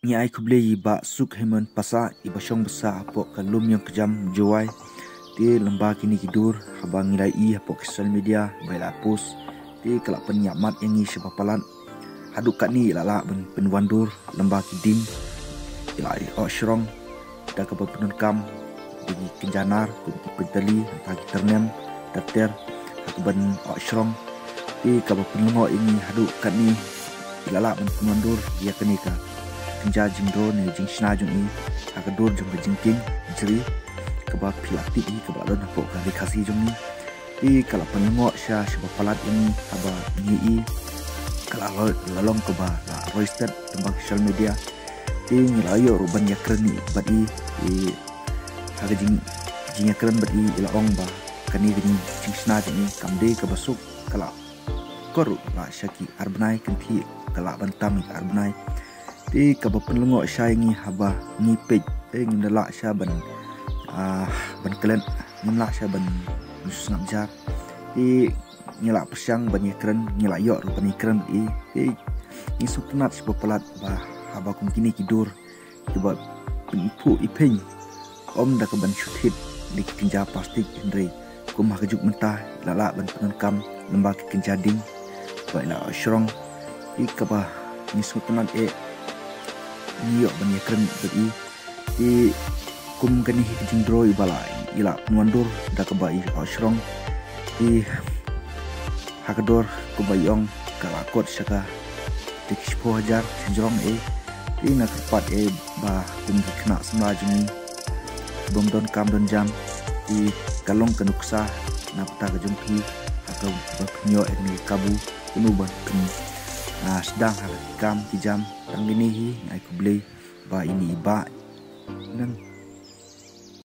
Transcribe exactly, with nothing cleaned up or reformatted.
Ngi ai khublei ïa i Bah Suk Hemon Pasa, i ba shong basa hapoh ka Lumïong Kjam, Jowai. Te lyngba kine ki dur, haba ngi la ïohi hapoh social media ba i la post, te ka la pynïap mat ïa ngi shibun palat. Haduh katne i la lah ban pynwandur lyngba ki dieng, i la ïoh shrong da kaba pyndonkam da ki kynja nar kum ki pyntali, ha ki tyrnem, ter ter, ha kaban ïoh shrong. Te kaba pynlyngngoh ïa ngi haduh katne, i la lah ban pynwandur ïa kane ka kynja jingdro ne jingshna jong i ha ka dur jong ka jingkieng jri, kaba phi la tip hi, kaba la don hapoh ka Ri Khasi jong ngi. Te ka la pynlyngngoh sha shibun palat ïa ngi haba ngi ïohi ka la long, la long kaba la roasted lyngba social media. Te ngi la ïoh ruh ban ïakren bad i, i ha ka jing, jingïakren bad i, i la ong ba kane ka jing, jingshna jong i kam dei kaba suk, ka la kor ruh la sha ki ar bnai, kynthih ka lah ban tam ïa ki ar bnai. Te kaba pynlyngngoh sha ïa ngi haba ngi peit, te ngim da lah sha ban, ah, ban klet, ngim lah sha ban sngap jar. Te ngi la pyrshang ban ïakren, ngi la ïoh ruh ban ïakren bad i. Te ngi sngewtynnat shibun palat ba haba kum kine ki dur kiba pynphuh ïa phi, ym da kaban shu thied da ki kynja plastik, hynrei kum ha ka juk mynta i la lah ban pyndonkam lyngba ki kynja dieng ba i la ïoh shrong. Te kaba ngi sngewtynnat eh, ngi ïoh ban ïakren bad i. Te kum kane hi ka jingdro i ba la, i la pynwandur da kaba i ïoh shrong. Te ha ka dor kaba i ong ka la kot sha ka, te ki shiphew hajar shajrong eh. Te nga kyrpad eh ba kum ki khynnah samla jong ngi bym don kam don jam, te ka long ka nuksa na bynta ka jong phi, ha kaba phin ïoh ïa kane ka kabu, kumno ban pyn, ah, sdang ha ki kam ki jam. Tang kine hi, nga ai khublei ba ine i Bah. Nang